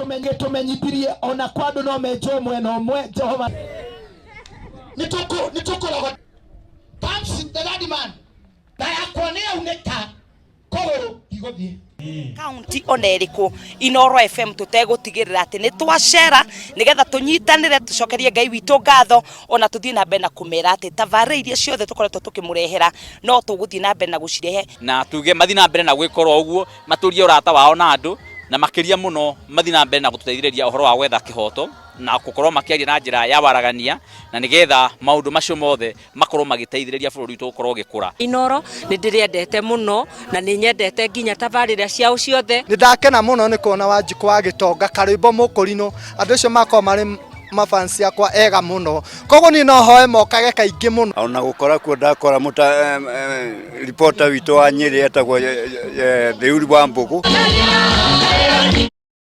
Gĩtũmenyithirie ona kwa andũ no menjwo mwena ũmwe Jehova. Nĩtũkũrogota comes the third man na yakwa nĩ yaunĩka kũgũrũ ndigũthiĩ. Kaunti ona ĩrĩkũ Inoro FM tũtegũtigĩrĩra atĩ nĩ twacera nĩgetha tũnyitanĩre, tũcokerie Ngai witũ ngatho, ona tũthiĩ na mbere na kũmera atĩ tabarĩra iria ciothe tũkoretwo tũkĩmũrehera no tũgũthiĩ na mbere na gũcirehe. Na tuge mathiĩ na mbere na gwĩka oro ũguo, matũrie ũrata wao na andũ, na makĩria mũno mathiĩ na mbere na gũtũteithĩrĩria ũhoro wa gwetha kĩhoto na gũkorwo makĩaria na njĩra ya waragania, na nĩgetha maũndũ macio mothe makorwo magĩteithĩrĩria bũrũri witũ gũkorwo ũgĩkũra. Inoro nĩ ndĩrĩendete mũno na nĩ nyendete nginya tabarĩra ciao ciothe. Nĩ ndakena mũno nĩ kuona Wanjikũ wa Gĩtonga Karwĩmbo Mũkũrinũ, andũ acio makoragwo marĩ mafans akwa ega mũno, koguo niĩ no hoe mokage kaingĩ mũno. Ona gũkora kuo ndakora mũta reporter witũ wa Nyĩrĩ etagwo Theuri wa Mbũgũ.